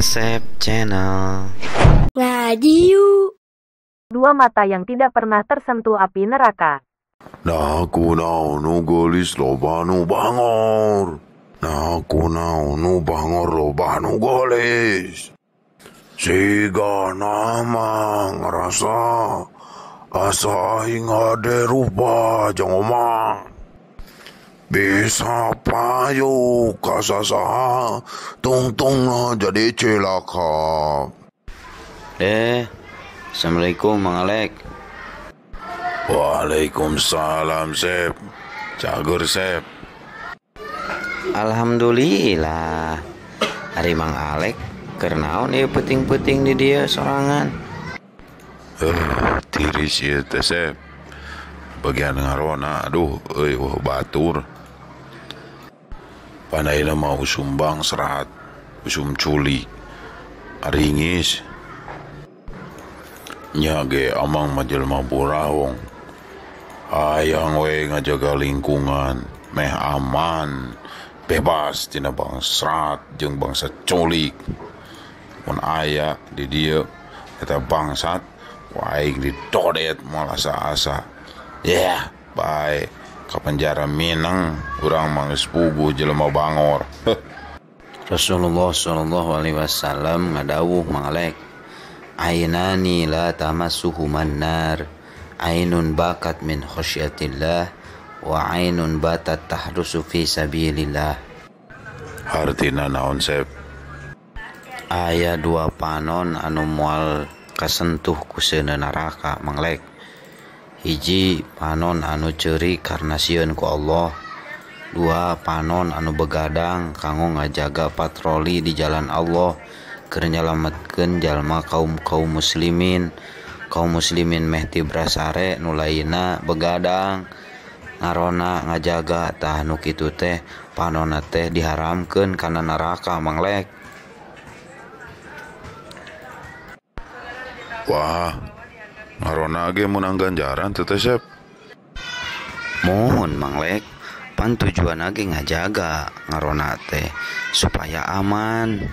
Asep Channel. Ngaji yuk. Dua mata yang tidak pernah tersentuh api neraka. Nah kunaon nu geulis loba nu bangor. Nah kunaon nu bangor loba nu geulis. Siga nama ngerasa asa aing hade rupa jeung omah. Bisa payu kasasaha tungtungna jadi cilaka. Assalamualaikum Mang Alek. Waalaikumsalam Sep. Cager Sep. Alhamdulillah. Ari Mang Alek keur naon ieu peuting-peuting di dieu sorangan? Tiris ieu teh Sep. Bagian ngarona aduh euy wah batur. Pandaina mah usum bangsrat, usum culi, aringis. Nya ge amang mah jelema burawong. Hayang we ngajaga lingkungan meh aman, bebas tina bangsrat jeung bangsa culik. Mun aya di dieu eta bangsat, ku aing didodet moal asa-asa. Yeah, bae ka penjara Minang urang mah geus puguh jelema bangor. Rasulullah sallallahu alaihi wasallam ngadawuh Mang Alek, ainani la tamassuhuman nar, ainun bakat min khasyatillah wa ainun batat tahrusu fi sabilillah. Hartina naon Sep? Aya dua panon anu moal kasentuh ku seuneu neraka Mang Lek. Hiji panon anu ceurik karena sieun ku Allah. Dua panon anu begadang kanggo ngajaga patroli di jalan Allah keur nyalametkeun jalma kaum-kaum muslimin. Kaum muslimin meh tibrasare nu lainna begadang ngarona ngajaga. Tah nu kitu teh panonna teh diharamkeun kana neraka Mang Lek. Wah, ngarona ge meunang ganjaran teh Sep. Mohon Mang Lek, pan tujuanna ge ngajaga ngarona teh supaya aman.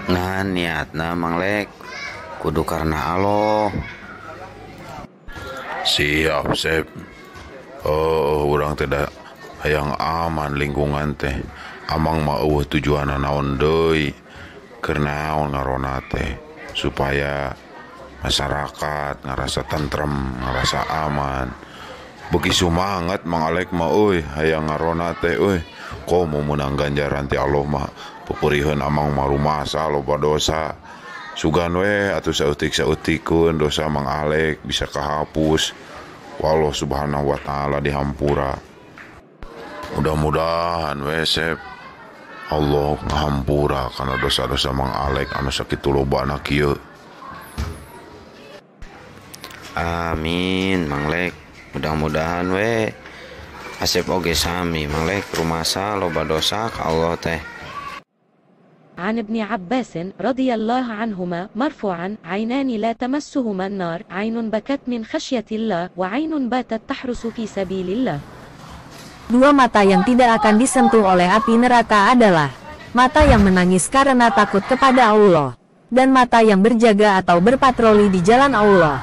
Ngan niatna Mang Lek kudu karena Allah. Siap Sep. Oh, urang teh da hayang aman lingkungan teh. Amang mah eueuh tujuanna naon deui. Keur naon ngarona teh supaya masyarakat ngerasa tentrem, ngerasa aman. Beuki sumangat Mang Alek mah euy hayang ngarona teh euy. Komo meunang ganjaran ti Allah mah pupuriheun amang mah rumasa loba dosa. Sugan we atuh saeutik-saeutikeun dosa Mang Alek bisa kahapus. Wallah subhanahu wa ta'ala dihampura. Mudah-mudahan we Sep Allah ngahampura kana dosa-dosa Mang Alek anu sakitu lobana kieu. Amin Mang Lek, mudah-mudahan we Asep oge sami Mang Lek rumasa loba dosa ka Allah teh. عن ابن عباس رضي الله عنهما مرفوعا: عينان لا تمسهما النار، عين بكت من خشية الله وعين باتت تحرس في سبيل الله. Dua mata yang tidak akan disentuh oleh api neraka adalah mata yang menangis karena takut kepada Allah dan mata yang berjaga atau berpatroli di jalan Allah.